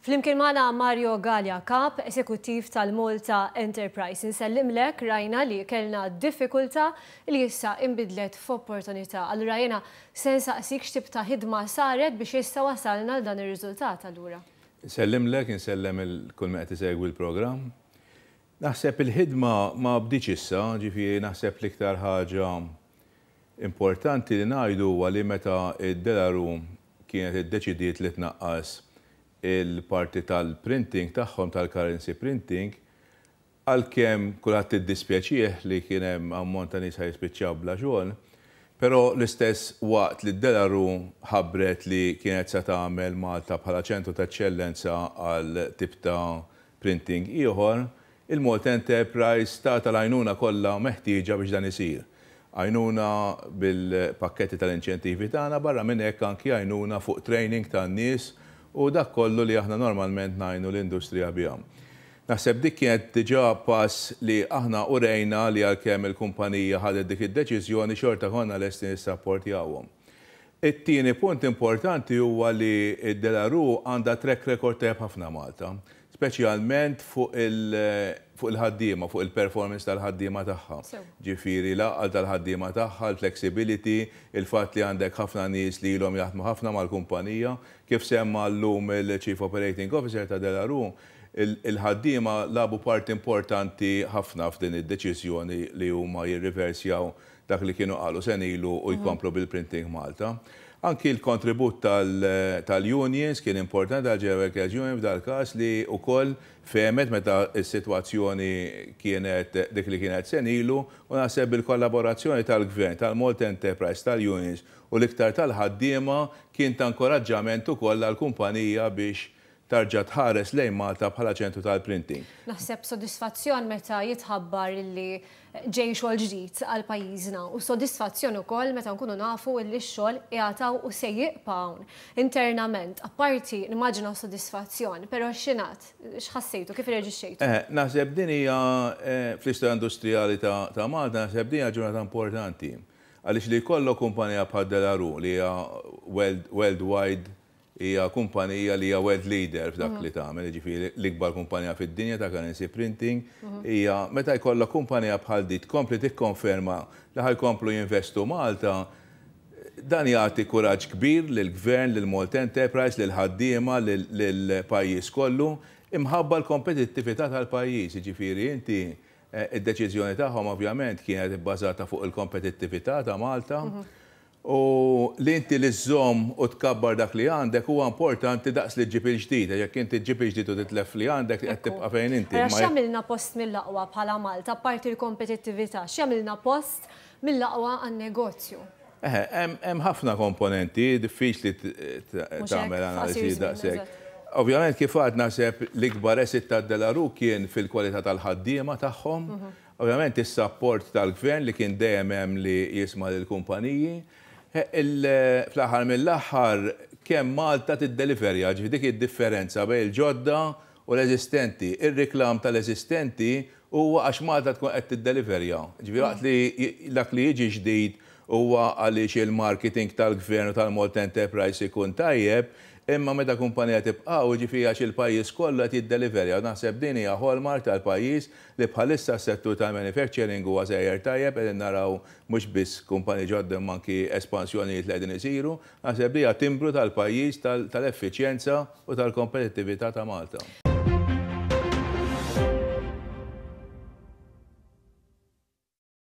Flimkien magħna Mario Galea, Kap Esekuttiv tal-Malta Enterprise. Insellimlek, rajna li kellna diffikultà li issa inbidlet f'opportunità. Allura jiena se nsaqsik x'tip ta' ħidma saret biex issa wasalna għal dan ir-riżultat allura. Insellimlek, insellem 'il kull min qed isegwi l-programm. Naħseb il-ħidma ma bdietx issa, ġifieri naħseb l-iktar ħaġa importanti li ngħidu huwa li meta d-De La Rue kienet iddeċidiet li tnaqqas il-parti tal-printing tagħhom, tal-currency printing, għalkemm kulħadd iddispjaċih li kien hemm ammont ta' nies ħa jispiċċaw bla xogħol, però l-istess waqt li De La Rue ħabbret li kienet se tagħmel Malta bħala ċentru ta' eċċellenza għal tip ta' printing ieħor, il-Malta Enterprise tagħta l-għajnuna kollha meħtieġa biex dan isir. Għajnuna bil-pakketti tal-inċentivi tagħna, barra minn hekk anki għajnuna fuq training tan-nies u dak kollu li aħna normalment ngħinu l-industrija biha. Naħseb dik kienet diġà pass li aħna urejna li għalkemm il-kumpanija ħadet dik id-deċiżjoni xorta konna lesti nissapportjawhom. It-tieni punt importanti huwa li De La Rue għandha track record tajjeb ħafna Malta, speċjalment fuq il-ħaddiema, fuq il-performance tal-ħaddiema tagħha. Ġifieri l-għaqal tal-ħaddiema tagħha, l-flexibility, il-fatt li għandek ħafna nies li ilhom jaħdmu ħafna mal-kumpanija. Kif semma llum il-Chief Operating Officer ta' De La Rue, il-ħaddiema lagħbu parti importanti ħafna f'din id-deċiżjoni li huma jirriversjaw dak li kienu qalu sena ilu u jkomplu bil-Printing Malta. Anki l-kontribut tal-unions kien importanti, tal-General Workers Union f'dal-każ, li wkoll fehmet meta s-sitwazzjoni kienet dik li kienet sena ilu, u naħseb bil-kollaborazzjoni tal-Gvern, tal-Malta Enterprise, tal-unions u l-iktar tal-ħaddiema kien ta' inkoraġġament ukoll għall-kumpanija biex tarġa' tħares lejn Malta bħala ċentru tal-printing. Naħseb sodisfazzjon meta jitħabbar li ġej xogħol ġdid għal pajjiżna u sodisfazzjon ukoll meta nkunu nafu li x-xogħol qiegħed hawn u se jibqa' hawn. Internament, apparti nimmaġina sodisfazzjon, però x'ingħad, x'ħassejtu, kif irreġixxejtu? Naħseb din hija fl-istorja industrijali ta' Malta, naħseb din hija ġurnata importanti. Għaliex li jkollok kumpanija bħal De La Rue li hija worldwide, hija kumpanija li hija world leader f'dak li tagħmel, jiġifieri l-ikbar kumpanija fid-dinja ta' currency printing, hija meta jkollok kumpanija bħal di tkompli tikkonferma li ħa jkomplu jinvestu Malta, dan jagħti kuraġġ kbir lill-Gvern, lil Malta Enterprise, lill-ħaddiema, lill-pajjiż kollu, imħabba l-kompetittività tal-pajjiż, jiġifieri inti id-deċiżjoni tagħhom ovvjament kienet ibbażata fuq il-kompetittività ta' Malta. U li inti li żżomm u tkabbar dak li għandek huwa importanti daqs li ġġib il-ġdid, jekk inti ġġib il-ġdid u titlef li għandek qed tibqa' fejn inti. Ara x'jagħmilna post mill-aqwa bħala Malta, apparti l-kompetittività, x'jagħmilna post mill-aqwa għan-negozju? Eħe, hemm ħafna komponenti, diffiċli tagħmel analiżi daqshekk. Ovvjament kif għad naħseb l-ikbar asset ta' De La Rue kien fil-kwalità tal-ħaddiema tagħhom. Ovvjament is-sapport tal-gvern li kien dejjem hemm li jisma' lill-kumpaniji. Fl-aħħar mill-aħħar kemm Malta tiddeliverja, ġifieri dik id-differenza bejn il-ġodda u l-eżistenti. Ir-reklam tal-eżistenti huwa għax Malta tkun qed tiddeliverja. Ġifieri waqt li dak li jiġi ġdid huwa għaliex il-marketing tal-gvern u tal-Malta Enterprise ikun tajjeb, imma meta kumpanija tibqa', jiġifieri għax il-pajjiż kollu qed jiddeliverja. U naħseb din hija hallmark tal-pajjiż li bħalissa s-settur tal-manufacturing huwa sejjer tajjeb, qegħdin naraw mhux biss kumpaniji ġodda imma anki espansjonijiet li qegħdin isiru. Naħseb li hija timbru tal-pajjiż, tal-effiċjenza u tal-kompetittività ta' Malta.